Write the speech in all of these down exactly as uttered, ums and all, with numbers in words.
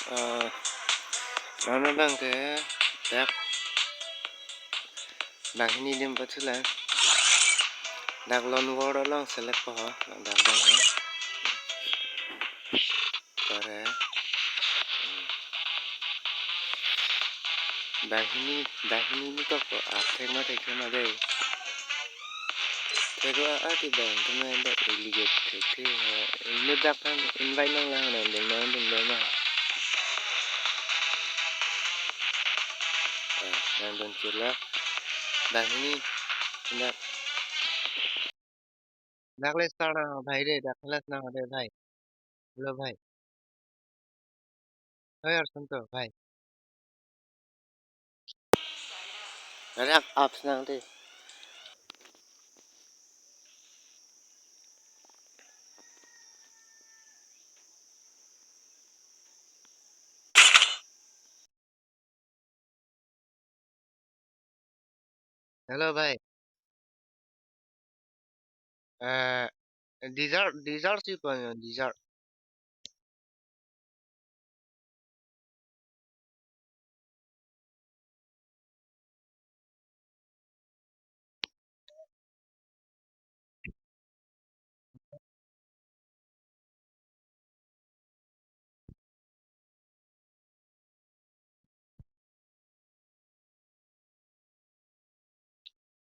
Eh, non abang ke dak banghini adim pathulang. Dak lone world along select po ho, dak abang ho. Pare. Hmm. Banghini, banghini ni kok ko, athek ma thek ma dei. Thek a, ati bang, tuma dak iligate thek thek, eh, inut dak kan invite nanglang nang dun nang dun dun ma. Eh, nang dun chula. Banghini, dak. Dak le star nang bhai de, dak le star nang de bhai. Hello bhai. Hey Arsanto bhai. Dak apps nang de. Hello bhai. Eh, desert, desert si ko, desert.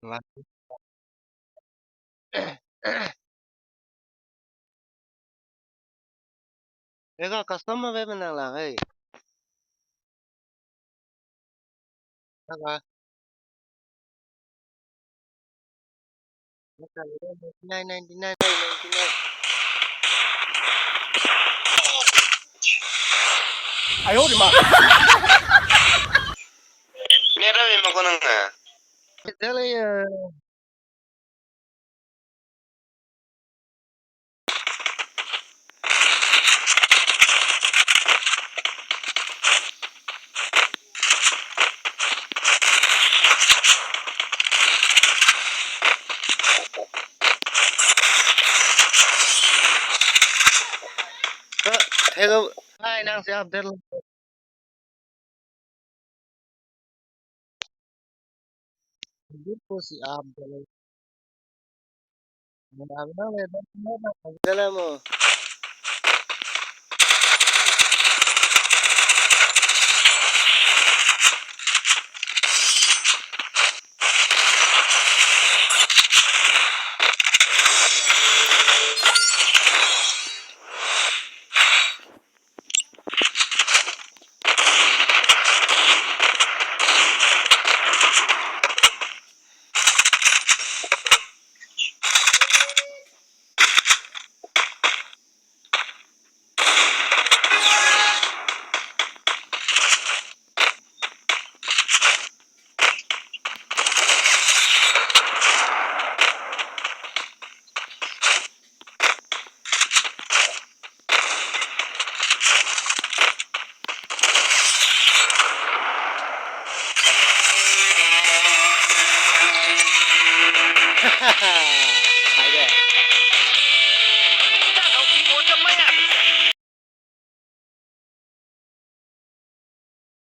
Wah. Ega custom ave menang lang, eh. Ega. Ninety nine, ninety nine, ninety nine. Ayo, di ma. Nera memang konang na. Betul ya. Hello. Hai, nang si update. Grupo si up dolo. Abang le, abang le, abang le mo.